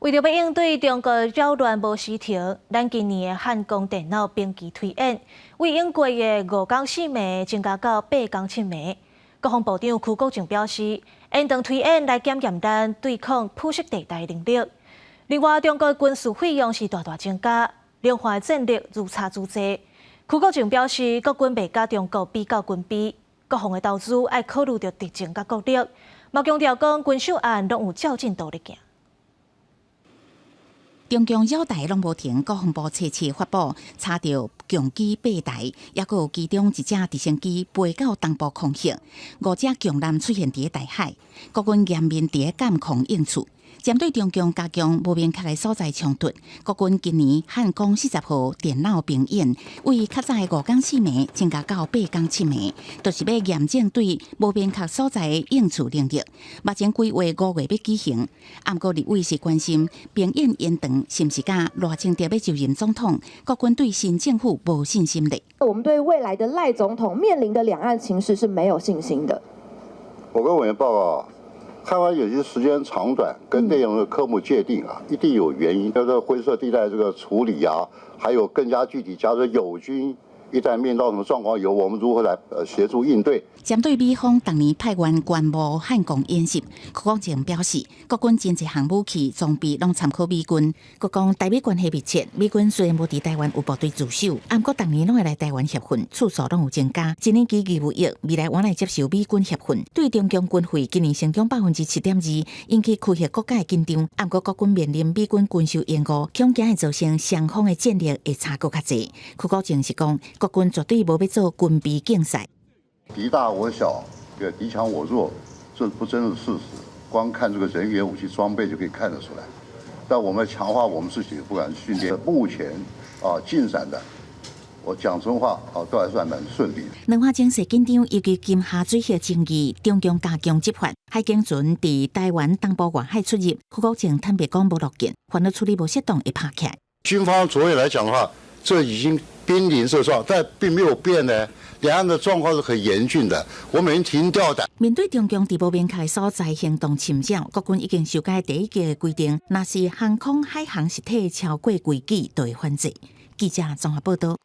為著欲應對中國擾亂無時停，咱今年的漢光電腦兵棋推演，為應過的5工4暝增加到8工7暝。國防部長邱國正表示，延長推演來檢驗咱對抗灰色地帶能力。另外，中國軍事費用是大大增加，兩岸戰力愈差愈濟。邱國正表示，國軍袂佮中國比較軍備，國防的投資愛考慮著敵情佮國力，嘛強調講軍售案攏有照進度咧行。中共擾台攏無停，國防部冊七發布查著共機八台，抑閣有其中一隻直升機飛到東部空域，五隻共艦出現佇大海，國軍嚴密佇監控應處。針對中共加強無明確的所在衝突，國軍今年漢光40號電腦兵演，為較早的5工4暝增加到8工7暝，就是欲驗證對無明確所在的應處能力。目前規劃5月欲舉行，毋過立委是關心兵演延長是毋是佮賴清德欲就任總統，國軍對新政府無信心咧。我們對未來的賴總統面臨的兩岸情勢是沒有信心的。我跟委員報告。台灣有些時間長短跟內容的科目界定啊，一定有原因。這個灰色地帶這個處理啊，還有更加具體，假如友軍一旦面到什麼狀況，由我們如何來協助應對。針對美方逐年派員觀摩漢光演習，邱國正表示，國軍真濟項武器裝備攏參考美軍。閣講台美關係密切，美軍雖然無佇台灣有部隊駐守，毋過逐年攏會來台灣協訓，次數攏有增加。一年期義務役未來還來接受美軍協訓，對中共軍費今年成長7.2%，引起區域國家的緊張。毋過國軍面臨美軍軍售延誤，恐驚會造成雙方的戰力會差閣較濟。邱國正是講，國軍絕對無欲做軍備競賽。敵大我小，對敵強我弱，這不爭的事實。光看這個人員、武器裝備就可以看得出來。但我們強化我們自己，不管訓練，目前啊進展的，我講真話啊，都還算蠻順利。兩岸情勢緊張，尤其金廈水域爭議，中共加強執法，海警船佇台灣東部外海出入，邱國正坦白講無樂見，反而處理無適當會拍起來。軍方昨夜來講的話，這已經瀕臨這狀，但並沒有變呢。兩岸的狀況是很嚴峻的，我們提心吊膽。面對中共佇無明確所在行動侵擾，國軍已經修改第一季的規定，若是航空、海航實體超過規矩，就會反制。記者綜合報道。